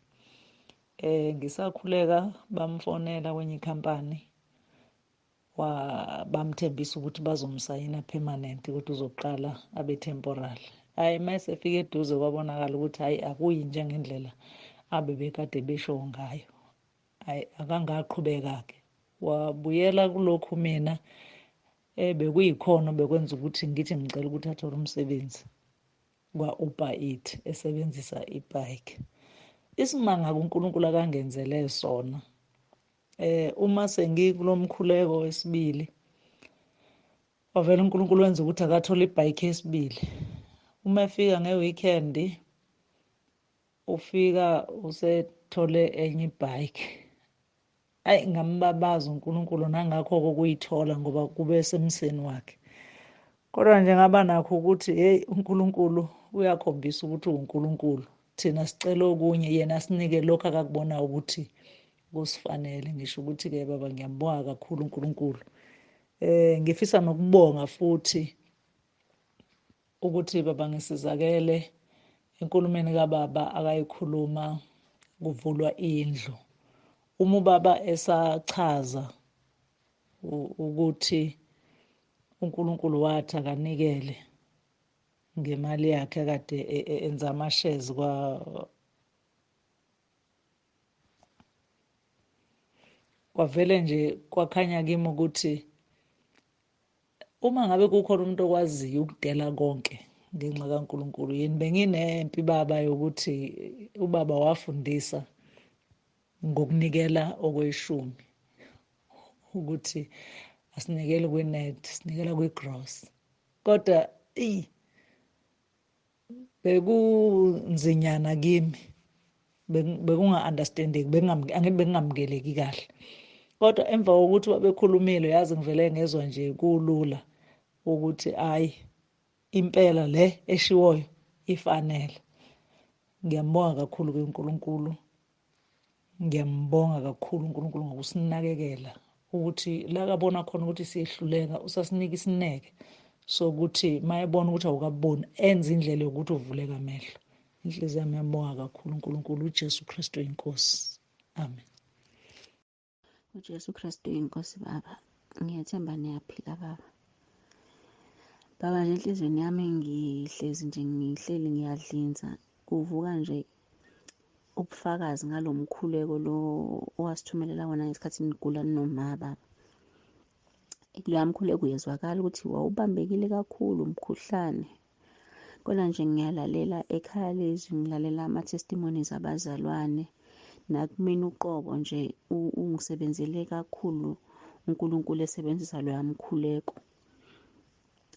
Ngisakhuleka bamfonela kwenye ikhampani, bamthembisa ukuthi bazomsayina permanent ukuthi uzoqala abe temporal. Hhayi, uma esefika eduze kwabonakala ukuthi hhayi akuyi njengendlela abebekade besho ngayo. Hhayi, akangaqhubeka-ke, wabuyela kulokhu mina bekuyikhona bekwenza ukuthi ngithi ngicela ukuthi athole umsebenzi kwa-Uber Eat esebenzisa ibhayiki. Isimanga kuNkulunkulu akangenzele sona. Uma sengikulomkhuleko wesibili, wavela uNkulunkulu wenza ukuthi akathole ibhayiki yesibili. Uma efika nge-weekend, ufika usethole enye ibhayiki. Ayi, ngambabaza uNkulunkulu nangakho-ke ukuyithola ngoba kube semseni wakhe. Kodwa nje ngaba nakho ukuthi hey, uNkulunkulu uyakhombisa ukuthi uwuNkulunkulu. Thina sicela okunye, yena asinike lokhu akakubona ukuthi kusifanele. Ngisho ukuthi-ke baba, ngiyambonga kakhulu uNkulunkulu. Ngifisa nokubonga futhi ukuthi baba ngisizakele enkulumeni kababa akayikhuluma kuvulwa indlu. Uma ubaba esachaza ukuthi uNkulunkulu wathi akanikele ngemali yakhe kade enza ama-shares kwavele nje kwakhanya kimi ukuthi uma ngabe kukhona umuntu okwaziyo ukudela konke ngenxa kaNkulunkulu, yini benginempi baba yokuthi ubaba wafundisa ngokunikela okweshumi, ukuthi asinikeli kwi-net, sinikela kwi-gross. Kodwa eyi bekunzinyana kimi, bekunga-understandeki, angithi bekungamukeleki kahle. Kodwa emva kokuthi babekhulumile, yazi ngivele ngezwa nje kulula ukuthi hhayi impela le eshiwoyo ifanele. Ngiyambonga kakhulu-ke uNkulunkulu, ngiyambonga kakhulu uNkulunkulu ngokusinakekela, ukuthi la kabona khona ukuthi siyehluleka usasinika isineke sokuthi mayebona ukuthi awukaboni enze indlela yokuthi uvuleke amehlo. Inhliziyo yami iyambonga kakhulu uNkulunkulu, uJesu Kristu inkosi. Amen. UJesu Kristu inkosi baba. Ngiyathemba niyaphila baba. Baba nje enhliziyweni yami ngihlezi nje ngihleli ngiyadlinza, kuvuka nje ubufakazi ngalo mkhuleko lo owasithumelela wona ngesikhathi nigula ninoma baba. Kuloya mkhuleko uyezwakala ukuthi wawubambekile kakhulu umkhuhlane. Kodwa nje ngiyalalela ekhaya lezwi, ngilalela ama-testimonies abazalwane, nakumina uqobo nje ungisebenzele kakhulu uNkulunkulu esebenzisa loya mkhuleko.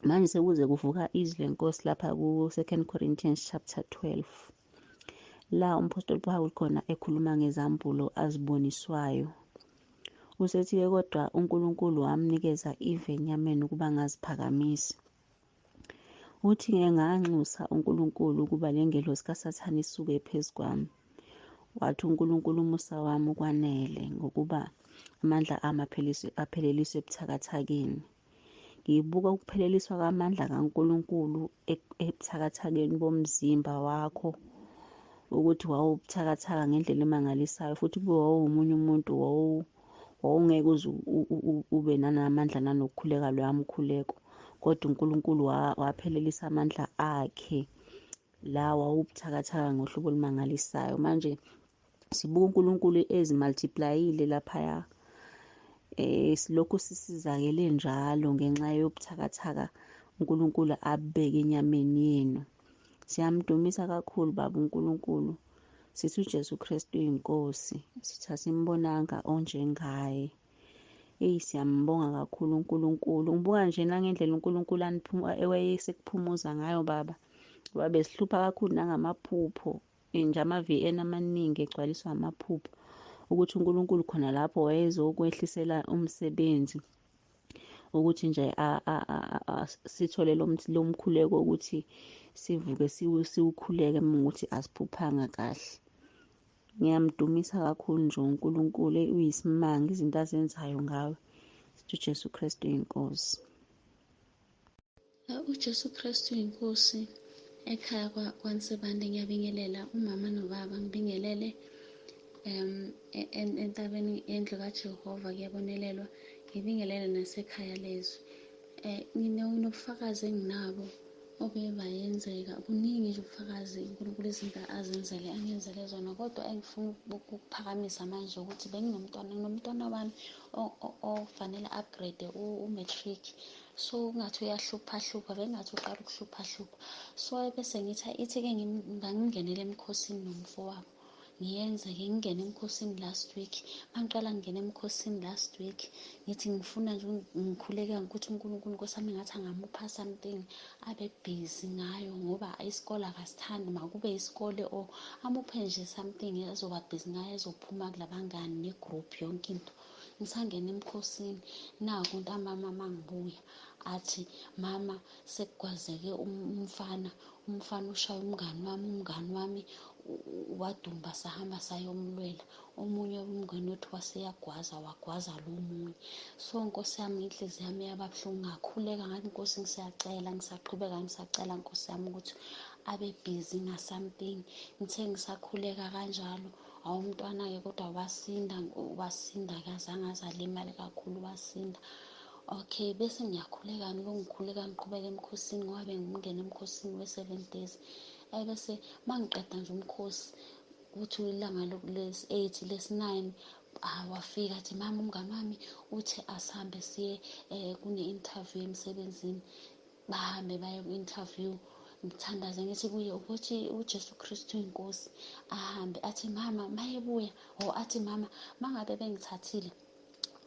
Manje sekuze kuvuka izwi lenkosi lapha ku-2 Corinthians chapter 12, la umphostoli Pawulu khona ekhuluma ngezambulo aziboniswayo. Usethi-ke kodwa uNkulunkulu wamnikeza ive enyameni ukuba angaziphakamisi. Uthi-ke nganxusa uNkulunkulu ukuba le ngelosi kaSathane isuke phezu kwami. Wathi uNkulunkulu umusa wami ukwanele, ngokuba amandla ami apheleliswe ebuthakathakeni. Ngibuka ukupheleliswa kwamandla kaNkulunkulu ebuthakathakeni bomzimba wakho, ukuthi wawubuthakathaka ngendlela emangalisayo, futhi kube wawumunye umuntu wawungeke uze ube nanamandla nanokukhuleka loya mkhuleko. Kodwa uNkulunkulu waphelelisa amandla akhe la wawubuthakathaka ngohlobo olumangalisayo. Manje sibuka uNkulunkulu ezimultiplyile laphaya, silokhu sisizakele njalo ngenxa yobuthakathaka uNkulunkulu abeke enyameni yenu. Siyamdumisa kakhulu baba uNkulunkulu, sithi uJesu Kristu uyinkosi, sithi asimbonanga onjengaye. Eyi siyambonga kakhulu uNkulunkulu. Ngibuka nje nangendlela uNkulunkulu ewayesekuphumuza ngayo baba, ngoba besihlupha kakhulu nangamaphupho nje, ama-VN amaningi egcwaliswa amaphupho, ukuthi uNkulunkulu khona lapho wayezokwehlisela umsebenzi, ukuthi nje sithole lo mkhuleko ukuthi sivuke siwukhuleke ukuthi asiphuphanga kahle. Ngiyamdumisa kakhulu nje uNkulunkulu, uyisimanga izinto azenzayo ngawe. Sithi uJesu Kristu inkosi. UJesu Kristu inkosi. Ekhaya kwaNsibande ngiyabingelela umama nobaba, ngibingelele entabeni yendlu kaJehova kuyabonelelwa, ngibingelele nasekhaya lezwi. Nginobufakazi enginabo obebayenzeka, kuningi nje ubufakazi uNkulunkulu izinto azenzele angenzele zona, kodwa engifuna ukuphakamisa manje ukuthi benginomntwana wami ofanele upgrade u-matric, so kungathi uyahlupha bengathi uqala ukuhlupha. So bese ngithi ithi-ke ngingenele emkhosini nomfowabo, ngiyenze-ke ngingene emkhosini last week. Mangiqala ngingena emkhosini last week, ngithi ngifuna nje ngikhuleka ukuthi uNkulunkulu Nkosi yami ngathi angamupha something abe busy ngayo, ngoba isikole akasithandi, makube isikole or amuphe nje something azoba busy ngayo, ezophuma kulabangani negroup yonke into. Ngisangena emkhosini naku ntambama mangibuya athi mama sekugwazeke umfana ushaya umngani wami wadumba, sahamba sayomlwela. Omunye umngani wethu waseyagwaza, wagwaza lo munye. So Nkosi yami, inhliziyo yami yaba buhlungu, ngakhuleka ngathi Nkosi ngisiyacela, ngisaqhubeka ngisacela Nkosi yami ukuthi abe busy nga-something. Ngithe ngisakhuleka kanjalo, awu umntwana-ke kodwa wasinda, wasinda-ke, azange aze alimale kakhulu, wasinda. Okay, bese ngiyakhuleka, ngilokhu ngikhuleka ngiqhubeka emkhosini ngoba bengingena emkhosini we-7 days. Bese uma ngiqeda nje umkhosi, kuthi ilanga lesi-8 lesi-9, wafika athi mama umngani wami uthi asihambe siye kune-interview emsebenzini. Bahambe baye ku-interview. Ngithandaze ngithi kuye ukuthi uJesu Kristu inkosi, ahambe athi mama mayebuya, or athi mama mangabe bengithathile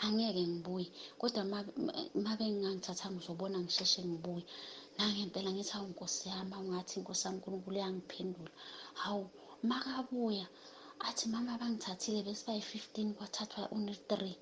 angeke ngibuye, kodwa mabe ngingangithathanga uzobona ngisheshe ngibuye. Nangempela ngithi hawu Nkosi yami, awungathi Nkosi yami uNkulunkulu uyangiphendula. Hawu makabuya athi mama bangithathile besibayi-15 kwathathwa une-3.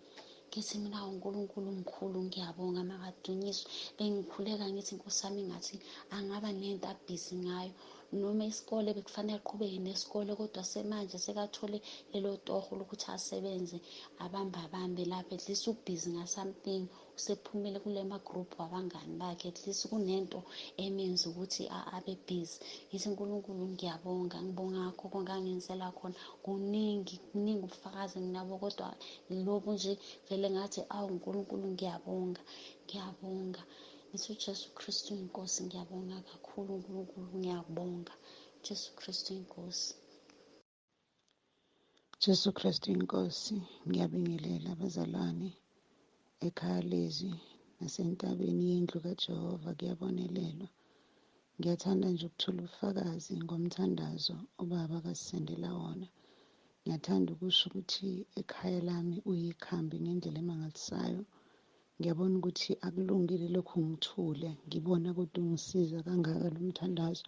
Ngithi mina hawu uNkulunkulu mkhulu, ngiyabonga, makadunyiswe. Bengikhuleka ngithi Nkosi yami ngathi angaba nento abhizi ngayo, noma isikole bekufanele aqhubeke nesikole, kodwa semanje sekathole lelo toho lokuthi asebenze, abambe abambe lapha, at least ubhizi nga-something, usephumile kule ma-group wabangani bakhe, at least kunento emenza ukuthi abe busy. Ngithi uNkulunkulu ngiyabonga, ngibonga ngakho konke angenzela khona. Kuningi kuningi ubufakazi nginabo, kodwa lobu nje vele ngathi awu uNkulunkulu ngiyabonga, ngiyabonga. Ngithi uJesu Kristu inkosi, ngiyabonga kakhulu uNkulunkulu, ngiyabonga Jesu Kristu inkosi. Jesu Kristu inkosi, ngiyabingelela abazalwane ekhaya lezwi nasentabeni yendlu kaJehova kuyabonelelwa. Ngiyathanda nje ukuthula ubufakazi ngomthandazo ubaba akasisendela wona. Ngiyathanda ukusho ukuthi ekhaya lami uyikhambi ngendlela emangalisayo. Ngiyabona ukuthi akulungile lokhu ngithule, ngibona kodwa ungisiza kangaka lo mthandazo.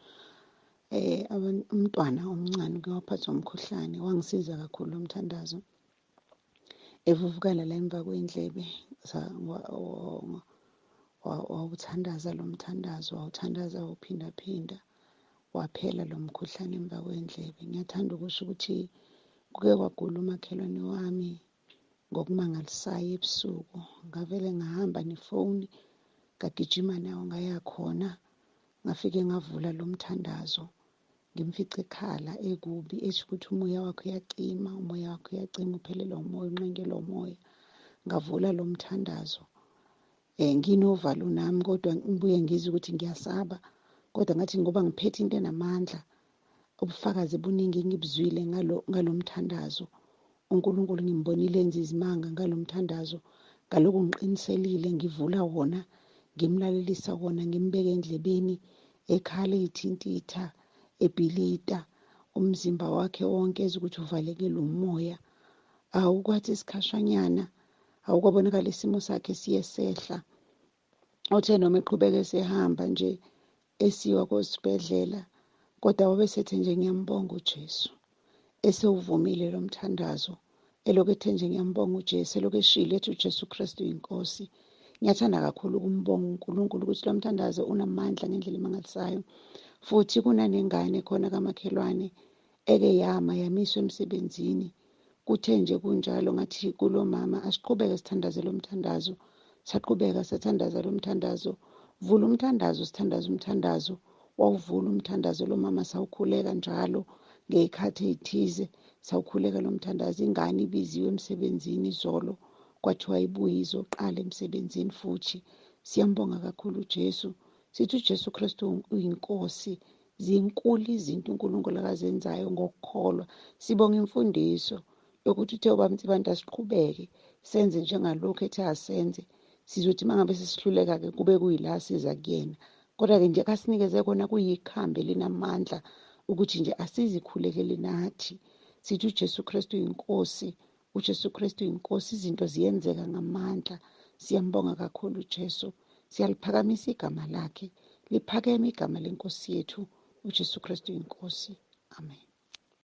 Umntwana omncane uke waphathwa umkhuhlane, wangisiza kakhulu lo mthandazo. Evuvukala la emva kwendlebe, wawuthandaza lo mthandazo, wawuthandaza wawuphindaphinda, waphela lo mkhuhlane emva kwendlebe. Ngiyathanda ukusho ukuthi kuke kwagula umakhelwane wami ngokumangalisayo ebusuku, ngavele ngahamba nefoni ngagijima nawo ngaya khona, ngafike ngavula lo mthandazo, ngimfice ekhala ekubi, esho ukuthi umoya wakhe uyacima, umoya wakhe uyacima, uphelelwa umoya, unqenkelwa umoya. Ngavula lo mthandazo, nginovalo nami, kodwa ngibuye ngizwe ukuthi ngiyasaba, kodwa ngathi ngoba ngiphethe into enamandla, ubufakazi buningi engibuzwile ngalo mthandazo. uNkulunkulu ngimbonile enza izimanga ngalo mthandazo, ngalokhu ngiqiniselile, ngivula wona, ngimlalelisa wona, ngimbeke endlebeni, ekhala eyithintitha, ebhilita umzimba wakhe wonke, ezwe ukuthi uvalekile umoya. Awu kwathi isikhashanyana, awukwabonakala isimo sakhe siye sehla. Uthe noma eqhubeka esehamba nje esiwa kosibhedlela, kodwa wabesethe nje ngiyambonga uJesu, esewuvumile lo mthandazo, elokhu ethe nje ngiyambonga uJesu, elokhu eshilo ethi uJesu Kristu inkosi. Ngiyathanda kakhulu ukumbonga uNkulunkulu ukuthi lo mthandazo unamandla ngendlela emangalisayo. Futhi kunanengane khona kamakhelwane eke yama yamiswa emsebenzini. Kuthe nje kunjalo ngathi kulo mama asiqhubeke sithandaze lo mthandazo. Saqhubeka sathandaza lo mthandazo. Vula umthandazo, sithandaza umthandazo. Wawuvula umthandazo lo mama, sawukhuleka njalo ngey'khathi ey'thize, sawukhuleka lo mthandazo. Ingane ibiziwe emsebenzini izolo, kwathiwa ibuye izoqala emsebenzini futhi. Siyambonga kakhulu uJesu. Sithi uJesu Kristu uyinkosi. Zinkulu izinto uNkulunkulu akazenzayo ngokukholwa. Sibonga imfundiso yokuthi uthe ubaba Nsibande asiqhubeke senze njengalokhu ethe asenze. Sizothi uma ngabe sesihluleka-ke kube kuyila siza kuyena. Kodwa-ke nje akasinikeze kona kuyikhambi elinamandla ukuthi nje asizikhulekele nathi. Sithi uJesu Kristu uyinkosi, uJesu Kristu uyinkosi, izinto ziyenzeka ngamandla. Siyambonga kakhulu uJesu. Siyaliphakamisa igama lakhe, liphakeme igama lenkosi yethu uJesu Kristu uyinkosi. Amen.